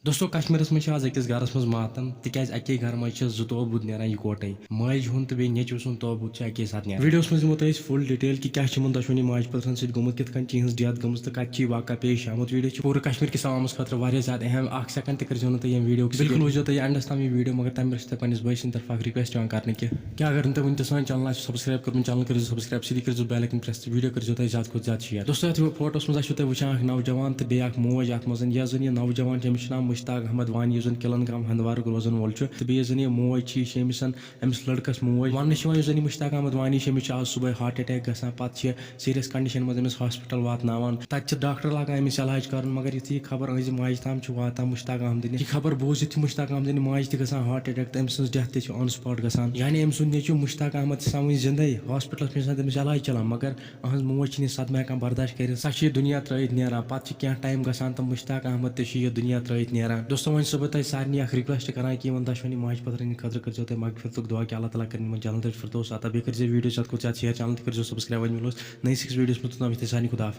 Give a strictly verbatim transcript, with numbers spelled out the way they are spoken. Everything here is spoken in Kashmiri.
دوستو، کشمیرس منٛز چھِ آز أکِس گرس منٛز ماتم، تِکیازِ اکے گرٕ منٛز چھِ زٕ توبوٗد نیران یِکوٹے۔ ماجہِ ہُنٛد تہٕ بیٚیہِ نیٚچوِ سُنٛد توبوٗد چھُ اکے ساتہٕ نیران۔ ویڈیوس منٛز دِمو تۄہہِ أسۍ full detail کہِ کیٛاہ چھِ یِمن دۄشوٕنی ماجہِ پٔترن سۭتۍ گوٚمُت، کِتھ کٔنۍ چھِ یِہٕنٛز death گٔمٕژ تہٕ کتہِ چھِ یہِ واقعہ پیش آمُت۔ ویڈیو چھِ پوٗرٕ کشمیر کِس عوامس خٲطرٕ واریاہ زیادٕ اہم۔ اکھ second تہِ کٔرزیو نہٕ تُہۍ ییٚمہِ ویڈیو بالکل وٕچھزیو تُہۍ یہِ endس تام۔ یہِ ویڈیو، مگر تمہِ برٛونٛہہ چھِ تۄہہِ پننِس بٲے سٕنٛدِ طرفہٕ اکھ request یِوان کرنہٕ کہِ کیٛاہ اگر نہٕ تۄہہِ وٕنہِ تہِ سٲنۍ channel آسہِ subscribe کٔرمٕژ، channel کٔرزیو subscribe، سۭتی کٔرزیو bell icon press تہٕ ویڈیو کٔرزیو تۄہہِ زیادٕ کھۄتہٕ زیادٕ share۔ دوستو، یتھ فوٹوس منٛز آسیو تۄہہِ وٕچھان اکھ نوجوان تہٕ بیٚیہِ اکھ موج، اتھ منٛز یۄس زن یہِ نوجوان چھِ، أمِس چھُ ناو مشتاق احمد وانی، یُس زن کِلن گام ہندوارُک روزن وول چھُ، تہٕ بیٚیہِ یۄس زن یہِ موج چھِ، یہِ چھِ أمِس، أمِس لڑکس موج۔ وننہٕ چھِ یِوان یُس زن یہِ مشتاق احمد وانی چھِ، أمِس چھُ آز صبحٲے heart attack گژھان، پتہٕ چھِ serious condition منٛز أمِس hospital واتناوان۔ تتہِ چھِ ڈاکٹر لاگان أمِس علاج کرُن، مگر یُتھُے یہِ خبر أہنٛزِ ماجہِ تام چھِ واتان، مشتاق احمدٕنہِ، یہِ خبر بوٗزِتھ چھِ مشتاق احمدٕنہِ ماجہِ تہِ گژھان heart attack تہٕ أمۍ سٕنٛز death تہِ چھِ on spot گژھان۔ یعنی أمۍ سُنٛد نیٚچوٗ مشتاق احمد چھِ آسان وُنہِ زندے، hospitalس منٛز چھِ آسان تٔمِس علاج چلان، مگر أہنٛز موج چھِنہٕ یہِ صدمہٕ ہٮ۪کان برداشت کٔرِتھ۔ سۄ چھِ یہِ دُنیا ترٲوِتھ نیران۔ پتہٕ چھِ کینٛہہ time گژھان تہٕ مشتاق احمد تہِ چھُ یہِ دُنیا ترٲوِتھ نیران۔ دوستو، وۄنۍ چھُسو بہٕ تۄہہِ سارنٕے اکھ request کران کہِ یِمن دۄشوٕنی ماجہِ پترن ہٕنٛدِ خٲطرٕ کٔرزیو تُہۍ مغفرتُک دعا کہِ اللہ تعالیٰ کرن یِمن جنت الفردوس عطا۔ بیٚیہِ کٔرزیو ویڈیو زیادٕ کھۄتہٕ زیادٕ share، channel تہِ کٔرزیو subscribe۔ وۄنۍ مِلو أسۍ نٔیِس أکِس ویڈیوس منٛز، توٚتام چھِ تۄہہِ سارنٕے خدا حافظ۔